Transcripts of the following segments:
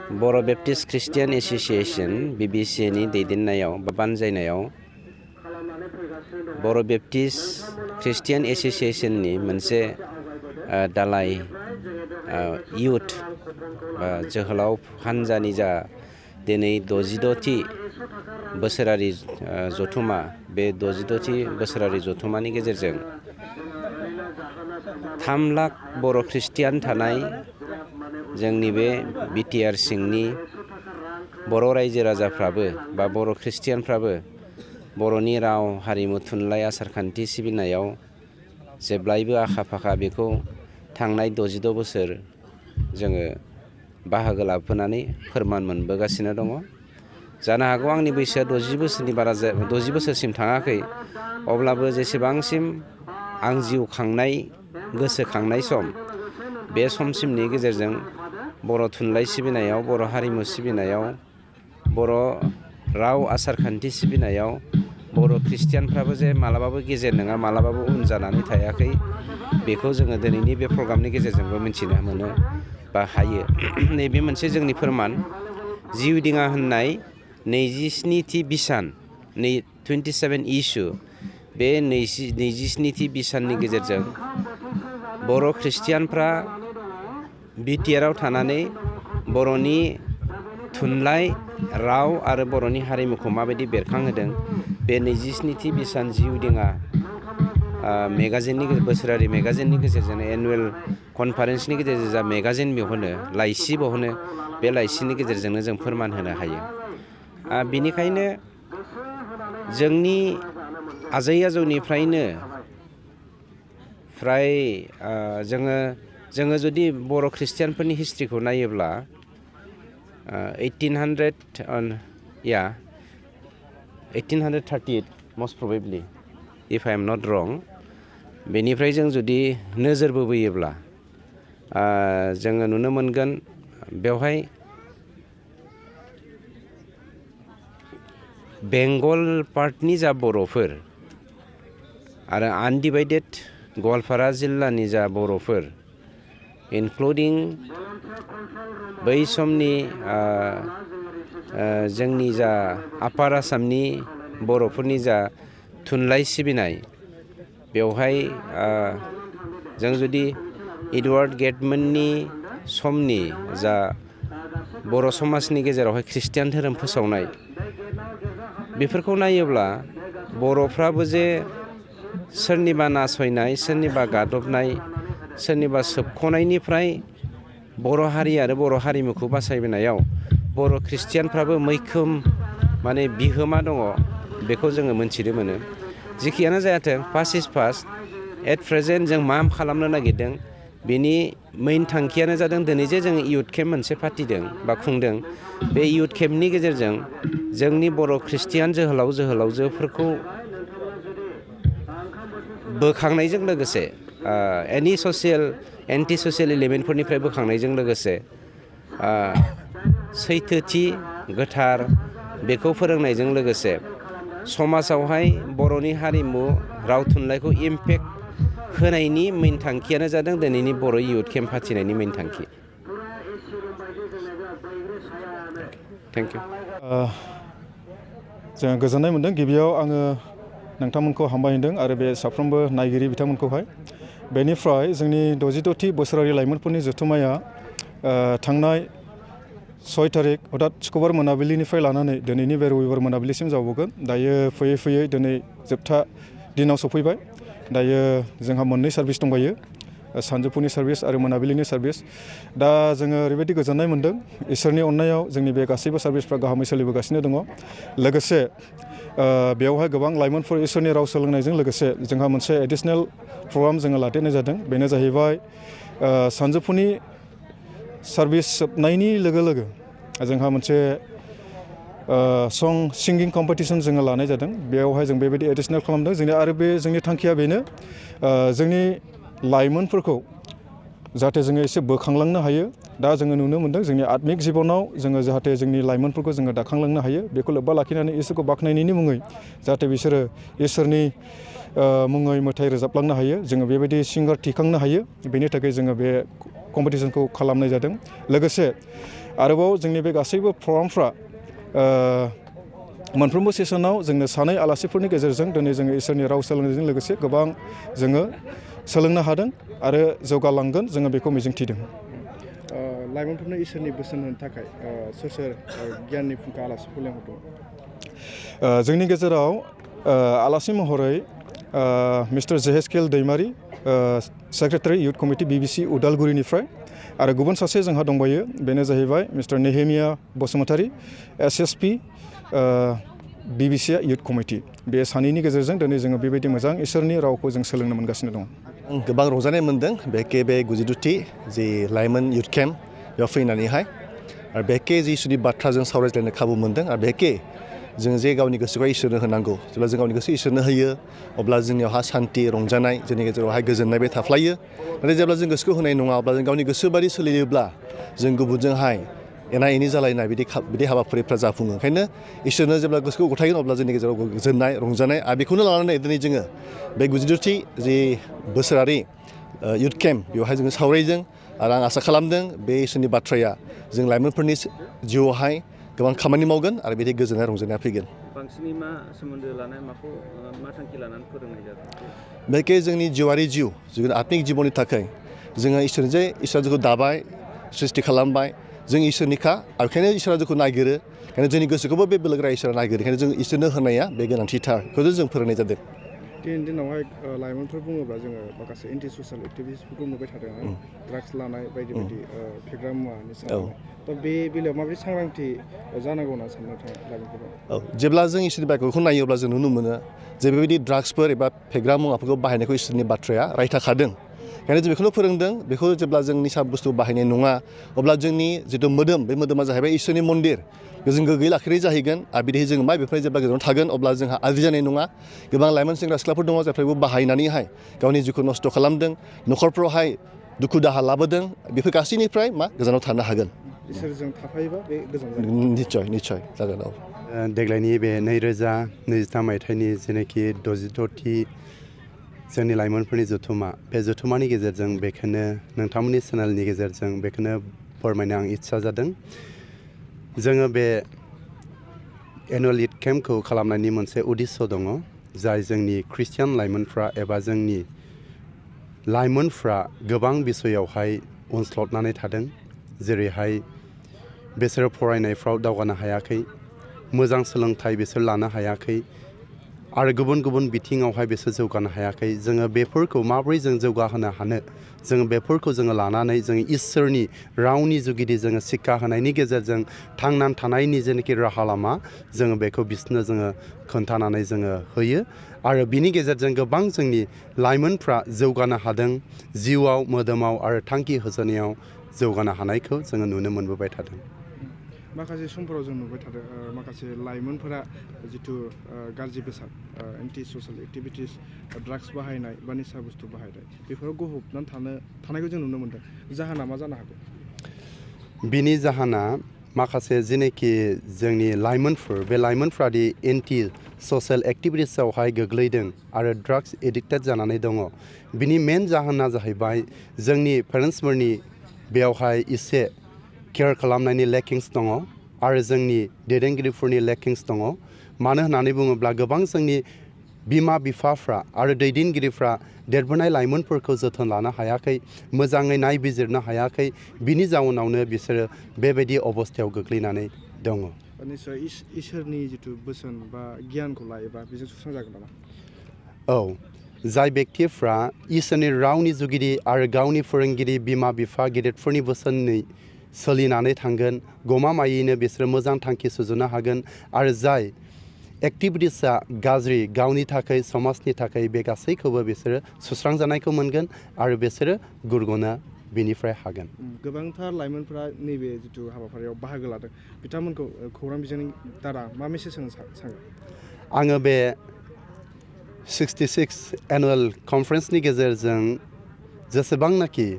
बर' Baptist Christian association BBCAनि दैदेननायाव बा बानजायनायाव बर' Baptist Christian एस'सिएशननि मोनसे दालाय इयुथ बा जोहोलाव हानजानि जा दिनै 66थि बोसोरारि जथुमा बे 66थि बोसोरारि जथुमानि गेजेरजों 3 लाख बर' ख्रिस्टियान थानाय जोंनि बे BTR सिंनि बर' रायजो राजाफ्राबो बा बर' ख्रिस्टियानफ्राबो बर'नि राव हारिमु थुनलाइ आसारखान्थि सिबिनायाव जेब्लायबो आखा फाखा बेखौ थांनाय 66 बोसोर जोङो बाहागो लाफैनानै फोरमान मोनबोगासिनो दङ। जानो हागौ आंनि बैसोआ 60 बोसोरनि बारा 60 बोसोरसिम थाङाखै, अब्लाबो जेसेबांसिम आं जिउ खांनाय गोसोखांनाय सम बे समसिमनि गेजेरजों बर' थुनलाइ सिबिनायाव, बर' हारिमु सिबिनायाव, बर' राव आसारखान्थि सिबिनायाव बर' ख्रिस्टियानफ्राबो जे मालाबाबो गेजेर नङा, मालाबाबो उन जानानै थायाखै, बेखौ जोङो दिनैनि बे प्रग्रामनि गेजेरजोंबो मिथिनो मोनो बा हायो। नैबे मोनसे जोंनि फोरमान। जिउ दिङा होननाय 27थि बिसान 27 इस्यु, बे 27थि बिसाननि गेजेरजों बर' ख्रिस्टियानफ्रा BTRआव थानानै बर'नि थुनलाइ, राव आरो बर'नि हारिमुखौ माबायदि बेरखांहोदों, बे 27थि बिसान जिउ दिङा मेगाजिननि बोसोरारि मेगाजिननि गेजेरजों एनुवेल कनफारेन्सनि गेजेरजों जा मेगाजिन बहनो, लाइसि बहनो, बे लाइसिनि गेजेरजोंनो जों फोरमान होनो हायो। बिनिखायनो जोंनि आजै आजौनिफ्रायनो फ्राय जोङो जुदि बर' ख्रिस्टियानफोरनि हिस्ट्रिखौ नायोब्ला 1838 most probably, if I am not wrong, बेनिफ्राय जों जुदि नोजोर बोबोयोब्ला जोङो नुनो मोनगोन बेवहाय बेंगल पार्टनि जा बर'फोर आरो आनडिभाइडेड गवालपारा जिल्लानि जा बर'फोर, इनक्लुडिं बै समनि जोंनि जा आपार आसामनि बर'फोरनि जा थुनलाइ सिबिनाय, बेवहाय जों जुदि एडवार्ड गेटमोननि समनि जा बर' समाजनि गेजेरावहाय ख्रिस्टियान धोरोम फोसावनाय, बेफोरखौ नायोब्ला बर'फ्राबो जे सोरनिबा नासयनाय, सोरनिबा गादबनाय, सोरनिबा सोबख'नायनिफ्राय बर' हारि आरो बर' हारिमुखौ बासायबोनायाव बर' ख्रिस्टियानफ्राबो मैखोम बिहोमा दङ, बेखौ जोङो मोनथिनो मोनो। जिखियानो जायाथों, past is past. At present जों मा खालामनो नागिरदों, बेनि मेइन थांखियानो जादों दिनै जे जोङो इयुथ केम्प मोनसे फाथिदों बा खुंदों। बे इयुथ केम्पनि गेजेरजों जोंनि बर' ख्रिस्टियान जोहोलाव जोहोलावजोफोरखौ बोखांनायजों लोगोसे एन्टि ससियेल एलिमेन्टफोरनिफ्राय बोखांनायजों लोगोसे सैथोथि, गोथार बेखौ फोरोंनायजों लोगोसे समाजावहाय बर'नि हारिमु, राव थुनलाइखौ इम्पेक्ट होनायनि मेइन थांखियानो जादों दिनैनि बर' इयुथ केम्प फाथिनायनि मेइन थांखि। Thank you. जों गोजोननाय मोनदों। गिबियाव आङो नोंथांमोनखौ हामबाय होनदों आरो बे साफ्रोमबो नायगिरि बिथांमोनखौहाय। बेनिफ्राय जोंनि 66थि बोसोरारि लाइमोनफोरनि जथुम्माया थांनाय 6 तारिख अर्थात सुक्रुबार मोनाबिलिनिफ्राय लानानै दिनैनि बे रबिबार मोनाबिलिसिम जाबावगोन। दायो फैयै फैयै दिनै जोबथा दिनाव सफैबाय। दायो जोंहा मोननै सार्भिस दंबायो, सानजौफुनि सार्भिस आरो मोनाबिलिनि सार्भिस। दा जोङो ओरैबायदि गोजोननाय मोनदों, इसोरनि अननायाव जोंनि बे गासैबो सार्भिसफ्रा गाहामै सोलिबोगासिनो दङ। लोगोसे बेवहाय गोबां लाइमोनफोर इसोरनि राव सोलोंनायजों लोगोसे जोंहा मोनसे एडिशनेल प्रग्राम जोङो लादेरनाय जादों। बेनो जाहैबाय सानजौफुनि सार्भिस जोबनायनि लोगो लोगो जोंहा मोनसे सं सिंगिं कम्पिटिसन जोङो लानाय जादों। बेयावहाय जों बेबायदि एडिशनेल खालामदों। जोंनि थांखिया बेनो, जोंनि लाइमोनफोरखौ जाहाथे जोङो एसे बोखांलांनो हायो। दा जोङो नुनो मोनदों जोंनि आत्मिक जिबनाव जोङो जाहाथे जोंनि लाइमोनफोरखौ जोङो दाखांलांनो हायो। बेखौ लोब्बा लाखिनानै इसोरखौ बाख्नायनायनि मुङै जाहाथे बिसोरो इसोरनि मुङै मेथाइ रोजाबलांनो हायो, जोङो बेबायदि सिंगार थिखांनो हायो। बेनि थाखाय जोङो बे कम्पिटिसनखौ खालामनाय जादों। लोगोसे आरोबाव जोंनि बे गासैबो प्रग्रामफ्रा मोनफ्रोमबो सेसनाव जोंनो सानै आलासिफोरनि गेजेरजों दिनै जोङो इसोरनि राव सोलोंनायजों लोगोसे गोबां जोङो सोलोंनो हादों आरो जौगालांगोन जोङो बेखौ मिजिंथिदों। लाइमोनफोरनो इसोरनि बोसोन होनो थाखाय सोर सोर गियाननि फुंखा आलासिफोर लेंहरदों? जोंनि गेजेराव आलासि महरै mister Jehezkel Daimary, secretary youth committee BBC उदालगुरिनिफ्राय, आरो गुबुन सासे जोंहा दंबायो, बेनो जाहैबाय mister Nehemiah Basumatary, SSP BBCA youth committee. बे सानैनि गेजेरजों दिनै जोङो बेबायदि मोजां इसोरनि रावखौ जों सोलोंनो मोनगासिनो दं। गोबां रंजानाय मोन्दों बे 92थि जि लाइमोन इउथ केम्प बेयाव फैनानैहाय, आरो बेखे जि इसोरनि बाथ्रा जों सावरायज्लायनो खाबु मोन्दों, आरो बेखे जों जे गावनि गोसोखौ इसोरनो होनांगौ। जेब्ला जों गावनि गोसो इसोरनो होयो अब्ला जोंनियावहा सान्थि रंजानाय जोंनि गेजेरावहाय गोजोननाय बे थाफ्लायो। नाथाय जेब्ला जों गोसोखौ होनाय नङा अब्ला जों गावनि गोसो बायदि सोलियोब्ला जों गुबुनजोंहाय एना एनि जालायनाय बिदि हाबाफारिफ्रा जाफुङो। ओंखायनो इसोरनो जेब्ला गोसोखौ गथायगोन अब्ला जोंनि गेजेराव गोजोननाय रंजानाय, आरो बेखौनो लानानै दिनै जोङो बे 92थि जि बोसोरारि इउथ केम्प बेवहाय जोङो सावरायदों। आरो आं आसा खालामदों बे इसोरनि बाथ्राया जों लाइमोनफोरनि जिउआवहाय गोबां खामानि मावगोन आरो बिदि गोजोननाय रंजानाया फैगोन। बांसिनै मा सोमोन्दो लानाय मा थांखि लानानै फोरोंनाय जादों? बेखे जोंनि जिउआरि जिउ आत्मिक जिबननि थाखाय जोङो इसोरा जोंखौ दाबाय, सृष्टि खालामबाय, जों इसोरनिखा, आरो बेखायनो इसोरा जोंखौ नागिरो। ओंखायनो जोंनि गोसोखौबो बे बोलोगोरा इसोरा नागिरो। ओंखायनो जों इसोरनो होनाया बे गोनांथिथार, बेखौ जों फोरोंनाय जादों। दिनैनि दिनावहाय लाइमोनफोर बुङोब्ला जोङो माखासे एन्टि ससियेल एक्टिभिटिसफोरखौ नुबाय थादों, ड्राग्स लानाय बायदि बायदि फेग्रा मुवा निसा लानाय। दा बे बेलायाव माबायदि सांग्रांथि जानांगौ होनना सानो नोंथाङा लाइमोनफोरा? जेब्ला जों इसोरनि बाथ्राखौ नायो अब्ला जों नुनो मोनो जे बेबायदि ड्राग्सफोर एबा फेग्रा मुवाफोरखौ बाहायनायखौ इसोरनि बाथ्राया रायथाखादों। ओंखायनो जों बेखौनो फोरोंदों, बेखौ जेब्ला जों निसा बुस्थु बाहायनाय नङा अब्ला जोंनि जिथु मोदोम, बे मोदोमा जाहैबाय इसोरनि मन्दिर, जों गोग्गोयै लाखिनाय जाहैगोन। आरो बिदिहाय जों बेफोरनिफ्राय जेब्ला गोजानाव थागोन अब्ला जोंहा आद्रि जानाय नङा। गोबां लाइमोन सेंग्रा सिख्लाफोर दङ जायफ्राबो बाहायनानैहाय गावनि जिउखौ नस्थ' खालामदों, न'खरफ्रावहाय दुखु दाहा लाबोदों, बेफोर गासैनिफ्राय गोजानाव थानो हागोन। इसोरजों थाफायोबा बे गोजान निस्सय जागोन। देग्लायनि बे 2023 मायथाइनि जेनाखि 66थि जोंनि लाइमोनफोरनि जथुमा, बे जथुमानि गेजेरजों बेखौनो नोंथांमोननि चेनेलनि गेजेरजों बेखौनो फोरमायनो आं इच्छा जादों। जोङो बे एनुवेल इउथ केम्पखौ खालामनायनि मोनसे उद्देश्य दङ, जाय जोंनि ख्रिस्टियान लाइमोनफ्रा एबा जोंनि लाइमोनफ्रा गोबां बिसयावहाय उनस्लदनानै थादों। जेरैहाय बिसोरो फरायनायफ्राव दावगानो हायाखै, मोजां सोलोंथाइ बिसोर लानो हायाखै, आरो गुबुन गुबुन बिथिङावहाय बिसोर जौगानो हायाखै। जोङो बेफोरखौ माबोरै जों जौगाहोनो हानो, जोङो बेफोरखौ जोङो लानानै जोङो इसोरनि रावनि जुगिदि जोङो शिक्षा होनायनि गेजेरजों थांनानै थानायनि जेनाखि राहा लामा, जोङो बेखौ बिसोरनो जोङो खोन्थानानै जोङो होयो। आरो बिनि गेजेरजों गोबां जोंनि लाइमोनफ्रा जौगानो हादों, जिउआव, मोदोमाव आरो थांखि होसोनायाव जौगानो हानायखौ जोङो नुनो मोनबोबाय थादों। माखासे समफोराव जों नुबाय थादों माखासे लाइमोनफोरा जिथु गाज्रि बेसाद, एन्टि ससियेल एक्टिभिटिस, ड्राग्स बाहायनाय बा निसा बुस्थु बाहायनाय, बेफोराव गफबनानै थानायखौ जों नुनो मोन्दों। जाहोना मा जानो हागौ? बिनि जाहोना माखासे जेनाखि जोंनि लाइमोनफोर, बे लाइमोनफ्रादि एन्टि ससियेल एक्टिभिटिसआवहाय गोग्लैदों आरो ड्राग्स एडिक्टेड जानानै दङ। बिनि मेन जाहोना जाहैबाय जोंनि पेरेन्टसफोरनि बेयावहाय एसे केयार खालामनायनि लेकिंस दङ, आरो जोंनि दैदेनगिरिफोरनि लेकिंस दङ। मानो होननानै बुङोब्ला गोबां जोंनि बिमा बिफाफ्रा आरो दैदेनगिरिफ्रा देरबोनाय लाइमोनफोरखौ जोथोन लानो हायाखै, मोजाङै नायबिजिरनो हायाखै। बिनि जाउनावनो बिसोरो बेबायदि अबस्थायाव गोग्लैनानै दङ। निस्सय इसोरनि जिथु बोसोन बा गियानखौ लायोबा बेजों सुस्रांजागोन नामा? औ, जाय बेक्तिफ्रा इसोरनि रावनि जुगिदि आरो गावनि फोरोंगिरि, बिमा बिफा, गेदेरफोरनि बोसोनै सोलिनानै थांगोन, गमामायैनो बिसोरो मोजां थांखि सुजुनो हागोन। आरो जाय एक्टिभिटिसआ गाज्रि, गावनि थाखाय, समाजनि थाखाय, बे गासैखौबो बिसोरो सुस्रांजानायखौ मोनगोन आरो बिसोरो गुरग'नो बिनिफ्राय हागोन। गोबांथार लाइमोनफोरा नैबे जिथु हाबाफारियाव बाहागो लादों, बिथांमोनखौ खौरां बिजोंनि दारा मा मेसेज होनो सानो? आङो बे 66 एनुवेल कनफारेन्सनि गेजेरजों जेसेबांनाखि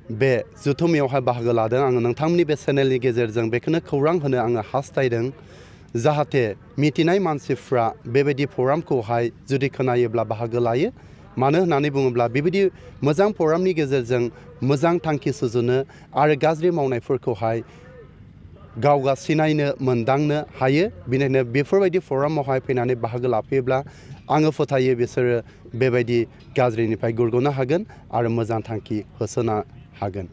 बे जथुमायावहाय बाहागो लादों, आङो नोंथांमोननि बे चेनेलनि गेजेरजों बेखौनो खौरां होनो आङो हास्थायदों, जाहाथे मिथिनाय मानसिफ्रा बेबायदि प्रग्रामखौहाय जुदि खोनायोब्ला बाहागो लायो। मानो होननानै बुङोब्ला बेबायदि मोजां प्रग्रामनि गेजेरजों मोजां थांखि सुजुनो आरो गाज्रि मावनायफोरखौहाय गावगा सिनायनो मोनदांनो हायो बेनिखायनो बेफोरबायदि प्रग्रामावहाय फैनानै बाहागो लाफैयोब्ला आङो फोथायो बिसोरो बेबायदि गाज्रिनिफ्राय गुरग'नो हागोन आरो मोजां थांखि होसोनो हागोन